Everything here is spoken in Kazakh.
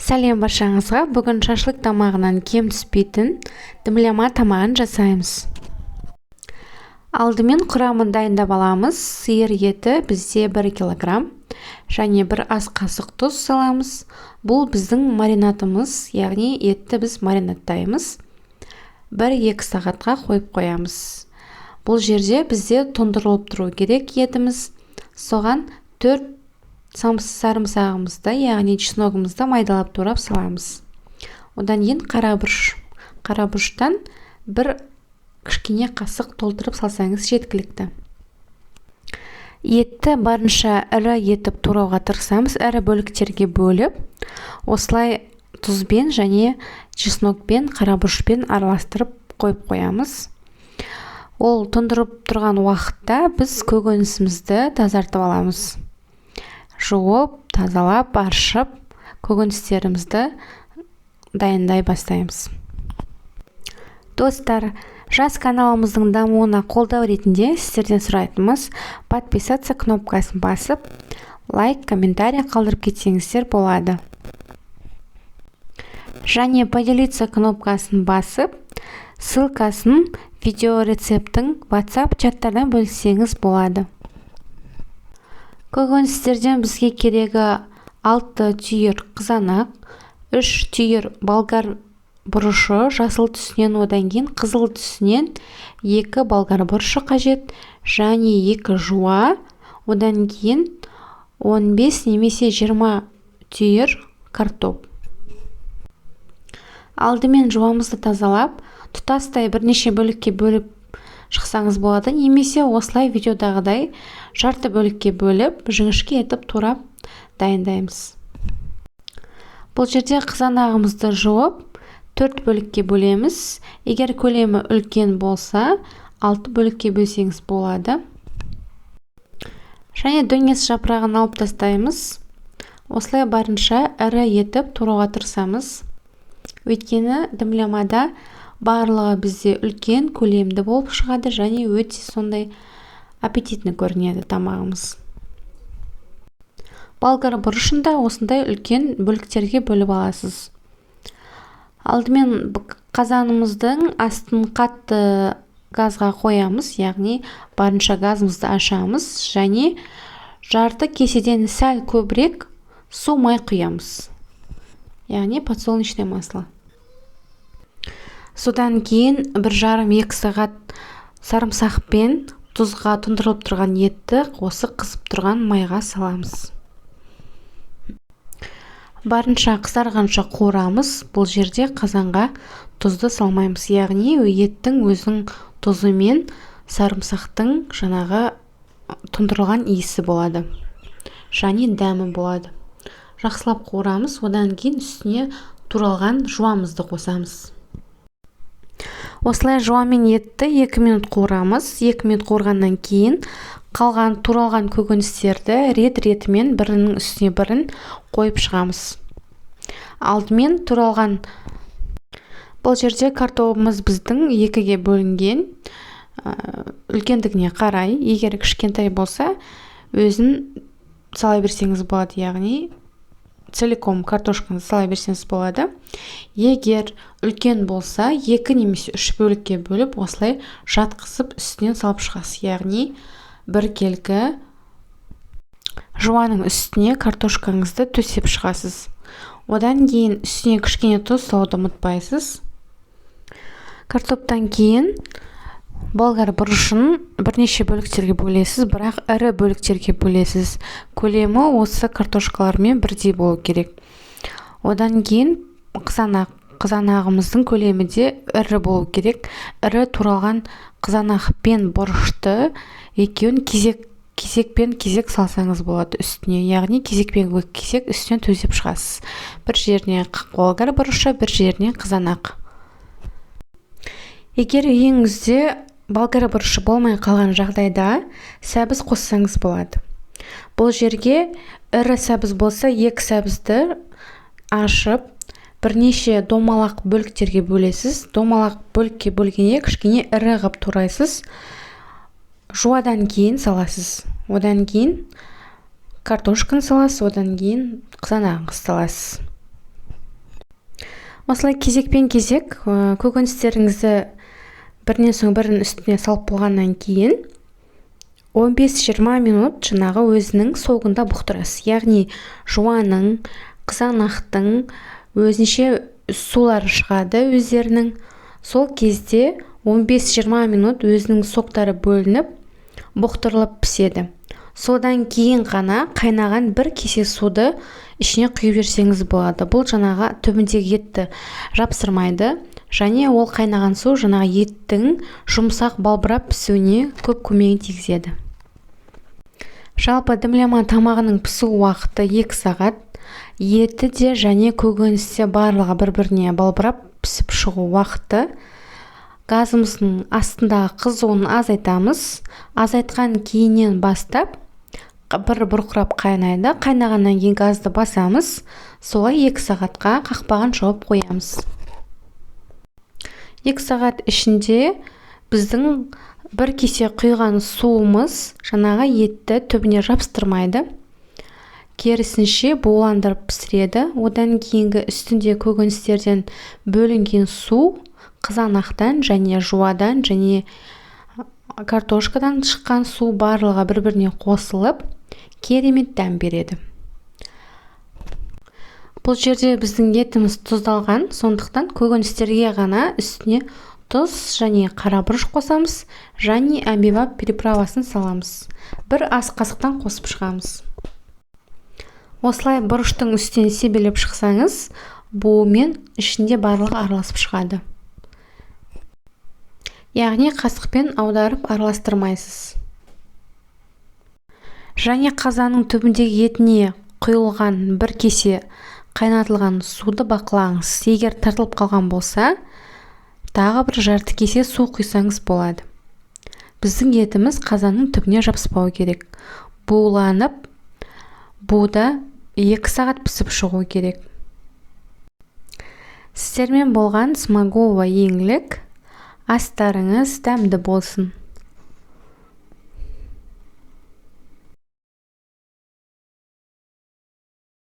Сәлем баршаңызға! Бүгін шашлык тамағынан кем түспейтін дымляма тамағын жасаймыз. Алдымен құрамын дайындап аламыз. Сиыр еті бізде 1 килограмм және 1 ас қасық тұз саламыз. Бұл біздің маринадымыз, яғни етті біз маринадтаймыз. 1-2 сағатқа қойып қоямыз. Бұл жерде бізде тоңдырылып тұру керек етіміз. Соған 4 сарымсағымызды, яғни чесногымызды майдалап турап саламыз. Одан кейін қара бұрыш. Қара бұрыштан бір кішкене қасық толтырып салсаңыз жеткілікті. Етті барынша ірі етіп турауға тырысамыз, ірі бөліктерге бөліп, осылай тұзбен және чеснокпен, қара бұрышпен араластырып қойып қоямыз. Ол тоңдырып тұрған уақытта біз көкөнісімізді тазартып аламыз. Жуып, тазалап, аршып, көкөністерімізді дайындай бастаймыз. Достар, жас каналымыздың дамуына қолдау ретінде сіздерден сұрайтынымыз: подписаться кнопкасын басып, лайк, комментарий қалдырып кетсеңіздер болады. Және поделиться кнопкасын басып, ссылкасын видео рецепттің WhatsApp чаттардан бөліссеңіз болады. Көкөністерден бізге керегі: 6 түйір қызанақ, 3 түйір болгар бұрышы жасыл түсінен, одан кейін қызыл түсінен 2 болгар бұрышы қажет және 2 жуа, одан кейін 15 немесе 20 түйір картоп. Алдымен жуамызды тазалап, тұтастай бірнеше бөлікке бөліп шықсаңыз болады немесе осылай видеодағыдай жарты бөлікке бөліп, жіңішке етіп турап дайындаймыз. Бұл жерде қызанағымызды жуып, төрт бөлікке бөлеміз. Егер көлемі үлкен болса, алты бөлікке бөлсеңіз болады. Және дөңес жапырағын алып тастаймыз. Осылай барынша ірі етіп турауға тырысамыз, өйткені дымлямада барлығы бізде үлкен көлемді болып шығады және өте сондай аппетитный көрінеді тамағымыз. Болгар бұрышын да осындай үлкен бөліктерге бөліп аласыз. Алдымен қазанымыздың астын қатты газға қоямыз, яғни барынша газымызды ашамыз және жарты кеседен сәл көбірек су май құямыз, яғни подсолнечное масло. Содан кейін 1,5-2 сағат сарымсақ пен тұзға тұндырылып тұрған етті осы қызып тұрған майға саламыз. Барынша қызарғанша қуырамыз. Бұл жерде қазанға тұзды салмаймыз, яғни еттің өзінің тұзы мен сарымсақтың жаңағы тұндырылған иісі болады және дәмі болады. Жақсылап қуырамыз. Одан кейін үстіне туралған жуамызды қосамыз. Осылай жуа мен етті 2 минут қуырамыз. 2 минут қуырғаннан кейін қалған туралған көкөністерді рет ретімен бірінің үстіне бірін қойып шығамыз. Алдымен туралған, бұл жерде картобымыз біздің екіге бөлінген, үлкендігіне қарай. Егер кішкентай болса, өзін сала берсеңіз болады, яғни целиком картошканы сала берсеңіз болады. Егер үлкен болса, екі немесе үш бөлікке бөліп, осылай жатқызып, үстінен салып шығасыз, яғни біркелкі жуаның үстіне картошкаңызды төсеп шығасыз. Одан кейін үстіне кішкене тұз салуды ұмытпайсыз. Картоптан кейін болгар бұрышын бірнеше бөліктерге бөлесіз, бірақ ірі бөліктерге бөлесіз. Көлемі осы картошкалармен бірдей болу керек. Одан кейін қызанақ. Қызанағымыздың көлемі де ірі болу керек. Ірі туралған қызанақ пен бұрышты екеуін кезек кезекпен кезек салсаңыз болады үстіне, яғни кезекпен кезек үстіне төсеп шығасыз: бір жеріне болгар бұрышы, бір жеріне қызанақ. Егер үйіңізде болгар бұрышы болмай қалған жағдайда, сәбіз қоссаңыз болады. Бұл жерге ірі сәбіз болса, екі сәбізді ашып, бірнеше домалақ бөліктерге бөлесіз. Домалақ бөлікке бөлгенде кішкене ірі қылып турайсыз. Жуадан кейін саласыз, одан кейін картошканы саласыз, одан кейін қызанағыңызды саласыз. Осылай кезекпен кезек көкөністеріңізді бірінен соң бірінің үстіне салып болғаннан кейін 15-20 минут жаңағы өзінің согында бұқтырасыз. Яғни жуаның, қызанақтың өзінше сулары шығады өздерінің. Сол кезде 15-20 минут өзінің соктары бөлініп, бұқтырылып піседі. Содан кейін ғана қайнаған бір кесе суды ішіне құйып жіберсеңіз болады. Бұл жаңағы түбіндегі етті жапсырмайды және ол қайнаған су жаңағы еттің жұмсақ, балбырап пісуіне көп көмегін тигізеді. Жалпы дымлема тамағының пісу уақыты 2 сағат. Еті де және көкөніс те, барлығы бір-біріне балбырап пісіп шығу уақыты. Газымыздың астындағы қызуын азайтамыз. Азайтқан кейіннен бастап бір бұрқырап қайнайды. Қайнағаннан кейін газды басамыз. Солай 2 сағатқа қақпағын жауып қоямыз. 2 сағат ішінде біздің бір кесе құйған суымыз жаңағы етті түбіне жабыстырмайды, керісінше буландырып пісіреді. Одан кейінгі үстінде көкөністерден бөлінген су, қызанақтан және жуадан және картошкадан шыққан су, барлығы бір біріне қосылып, керемет дәм береді. Бұл жерде біздің етіміз тұздалған, сондықтан көкөністерге ғана үстіне тұз және қара бұрыш қосамыз және әмбебап приправасын саламыз. Бір ас қасықтан қосып шығамыз. Осылай бұрыштың үстінен себелеп шықсаңыз, буымен ішінде барлығы араласып шығады. Яғни қасықпен аударып араластырмайсыз. Және қазанның түбіндегі етіне құйылған бір кесе қайнатылған суды бақылаңыз. Егер тартылып қалған болса, тағы бір жарты кесе су құйсаңыз болады. Біздің етіміз қазанның түбіне жабыспау керек. Буланып, буда 2 сағат пісіп шығу керек. Сіздермен болған Смагулова Еңлік. Астарыңыз дәмді болсын.